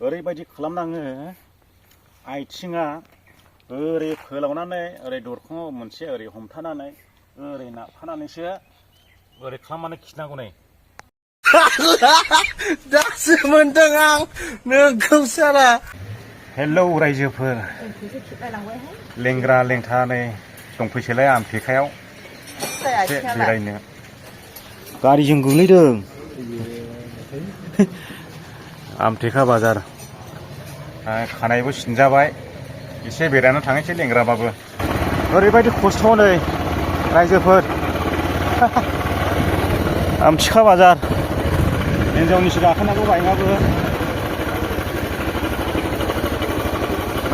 ओरैबायदि खालामनाङो आथिङा ओरै फोलावनानै ओरै दरखङाव मोनसे ओरै हमथानानै ओरै नारफानानैसो ओरै खालामनानै खिनांगौ नै दासो मोनदों आं नोंखौ सारा हेलौ रायजोफोर लेंग्रा लेंथा नै दंफैसोलाय आमथेखायाव एसे बेरायनो गारिजों गोलैदों आमथेखा बाजार खानायबो सिनजाबाय एसे बेरायनानै थांनोसै लेंग्राबाबो ओरैबायदि खस्थ' नै रायजोफोर आमथेखा बाजार हिनजावनिसो गाखोनांगौ बाइकआबो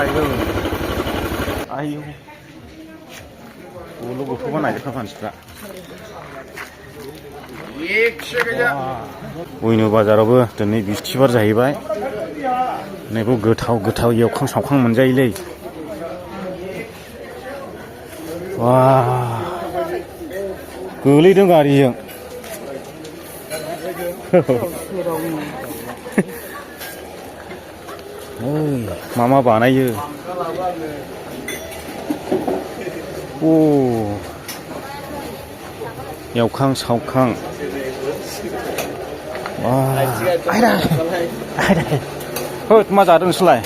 आयौ आयौ गल' गथ'बा नायजोबखा मानसिफ्रा उइनु बाजारावबो दिनै बिस्थिबार जाहैबाय नैबो गोथाव गोथाव एवखां सावखां मोनजायोलै वा गोलैदों गारिजों मा बानायो अ एवखां सावखां वा आयदा होद मा जादों नोंसोरलाय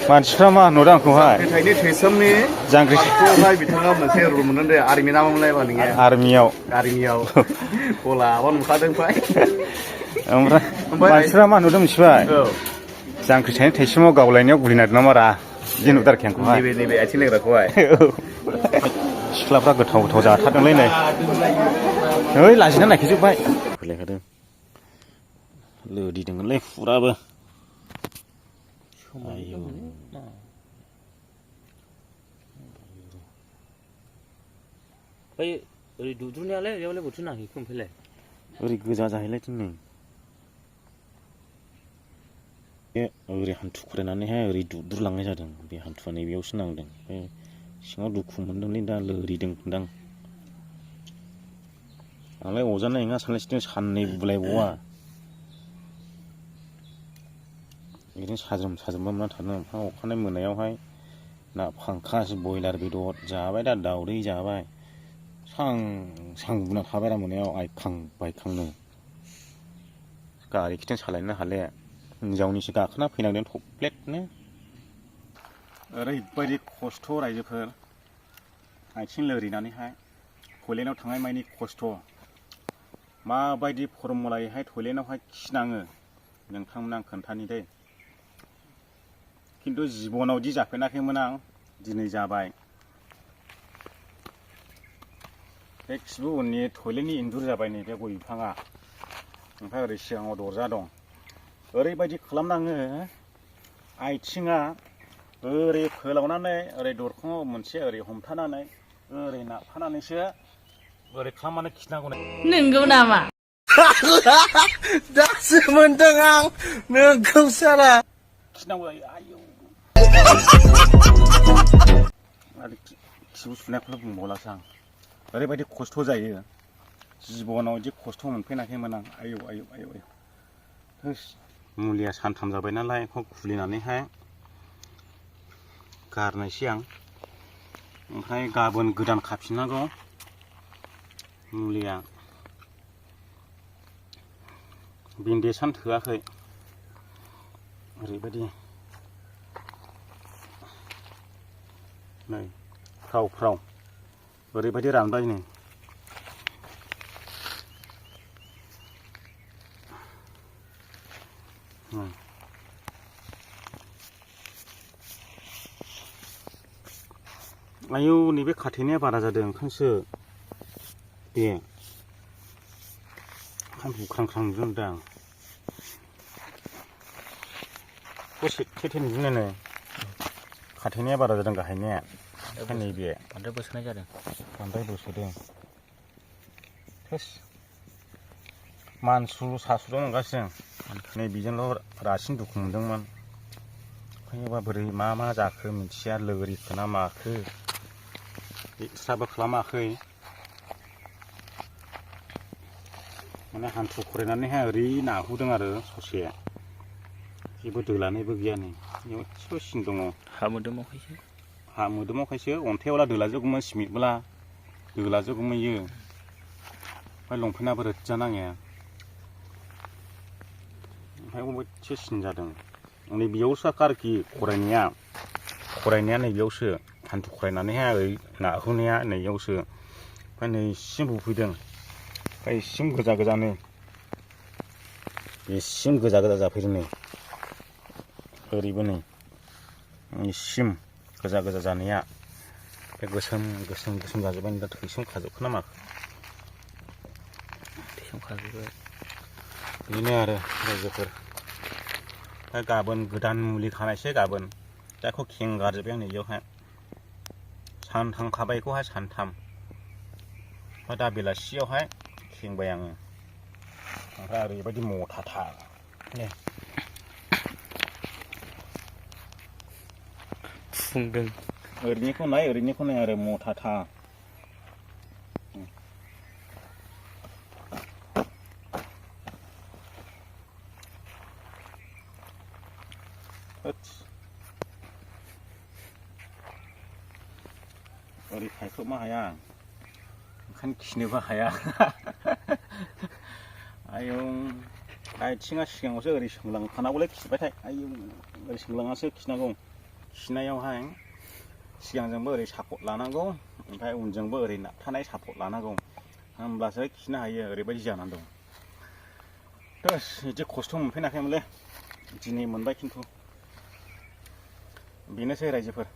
मानसिफ्रा मा नुदों आंखौहाय जांग्रिखौहाय बिथाङा मोनसे रुल मोनदों दे आर्मि ना मामोनलाय नोङो आर्मियाव गला नुखादों ओमफ्राय मानसिफ्रा मा नुदों मिथिबाय जांख्रि सानि थाइसिमाव गावलायनायाव गुलि नारदों ना मारा बिदि नुदों आरोखि आंखौहाय नैबे आथिं लेग्राखौहाय सिख्लाफ्रा गोथाव गोथाव जाथारदोंलै नै ओइ लाजिना नायखैजोब्बाय फैलायखादों लोदिदोंलै फुराबो आयौ ओरै दुद्रुनायालाय बेयावलाय बोथोर नाङाखै ओमफ्रायलाय ओरै गोजा जाहैलायदों नै बे ओरै हान्थु खुरायनानैहाय ओरै दुद्रुलांनाय जादों बे हान्थुआ नैबेयावसो नांदों ओमफ्राय सिङाव दुखु मोनदोंलै दा लोरिदोंदां आंलाय अजानाय नङा सानलायसिदों साननै बुलायबावा बिदिनो साज्रोम साज्रोमबा मोनना थानो ओमफ्राय अखानायै मोनायावहाय ना फांखास बयलार बेदर जाबाय दा दाउदै जाबाय सां सां बुना थाबाय दा मोनायाव आइखां बायखांनो गारि खिथिं सालायनो हाले हिनजावनिसो गाखोना फैनांदों थब्लेटनो ओरैबायदि खस्थ' रायजोफोर आथिं लोरिनानैहाय टयलेटआव थांनाय मानि खस्थ' माबायदि फर्मुलायैहाय टयलेटआवहाय खिनाङो नोंथांमोन आं खोन्थानि दै खिन्थु जिबनाव दि जाफेराखैमोन आं दिनै जाबाय बे खिबु उननि टयलेटनि इन्जुर जाबाय नैबे गय बिफाङा ओमफ्राय ओरै सिगाङाव दरजा दं ओरैबायदि खालामनाङो आथिङा ओरै फोलावनानै ओरै दरखङाव मोनसे ओरै हमथानानै ओरै नारफानानैसो ओरै खालामनानै खिनांगौ नंगौ नामा दासो मोनदों आं नोंखौ सारा खिनांगौ आयौ आरो खिबु सुनायखौल' बुंबावलासो आं ओरैबायदि खस्थ' जायो जिबनाव बिदि खस्थ' मोनफेराखैमोन आं आयौ आयौ आयौ आयौ मुलिया सानथाम जाबाय नालाय बेखौ खुलिनानैहाय गारनायसै आं ओमफ्राय गाबोन गोदान खाफिननांगौ मुलिया बेन्डेजआनो थोआखै ओरैबायदि नै फ्राव फ्राव ओरैबायदि रानबाय नै आयौ नैबे खाथेनाया बारा जादों ओंखायसो बे बुख्रांख्रां नुदों आं दसे थेथे नुदों खाथेनाया बारा जादों गाहायनाया नैबे बांद्राय बोसोनाय जादों बांद्राय बोसोदों थोस मानसुल' सासुल' नंगासिनो नै बेजोंल' रासिन दुखु मोनदोंमोन ओंखायनोबा बोरै मा जाखो मिथिया लोरिखो ना माखो एक्सट्राबो खालामाखै माने हान्थु खरायनानैहाय ओरै नाहुदों आरो ससे जेबो दोलानायबो गैया नै बेयाव एसेल' सिन दङ हा मोदोमावखायसो हा मोदोमावखायसो अन्थायावला दोलाजोबगौमोन सिमेन्टब्ला दोलाजोबगौमोन इयो ओमफ्राय लंपेन्टआबो रोजा नाङो ओमफ्राय अबेसे सिन जादों नै बेयावसो आरोखि खरायनाया नैबेयावसो हान्थु खरायनानैहाय ओरै नाहुनाया नैयावसो ओमफ्राय नैसिम बुफैदों ओमफ्राय इसिम गोजा गोजानो बेसिम गोजा गोजा जाफैदों नै ओरैबो नै इसिम गोजा गोजा जानाया बे गोसोम जाजोब्बाय दा थैसोम खाजोबखो ना माखो थैसोम खाजोब्बाय बिदिनो आरो रायजोफोर दा गाबोन गोदान मुलि खानायसै गाबोन दा बेखौ खेंगारजोब्बाय आं नैयावहाय सानथाम खाबाय बेखौहाय सानथाम ओमफ्राय दा बेलासियावहाय खेंबाय आङो ओमफ्राय ओरैबायदि मथाथार ने फुंदों ओरैनिखौ नाय आरो मथाथार ओरै फायख्रबनो हाया ओंखायनो खिनोबो हाया आयौ आथिङा सिगाङावसो ओरै सोंलांखानांगौलै खिबाथाय आयौ ओरै सोंलांनासो खिनांगौ खिनायावहाय सिगांजोंबो ओरै सापर्ट लानांगौ ओमफ्राय उनजोंबो ओरै नाबथानाय सापर्ट लानांगौ होमब्लासो खिनो हायो ओरैबायदि जानानै दं थोस बिदि खस्थ' मोनफेराखैमोनलै दिनै मोनबाय खिन्थु बेनोसै रायजोफोर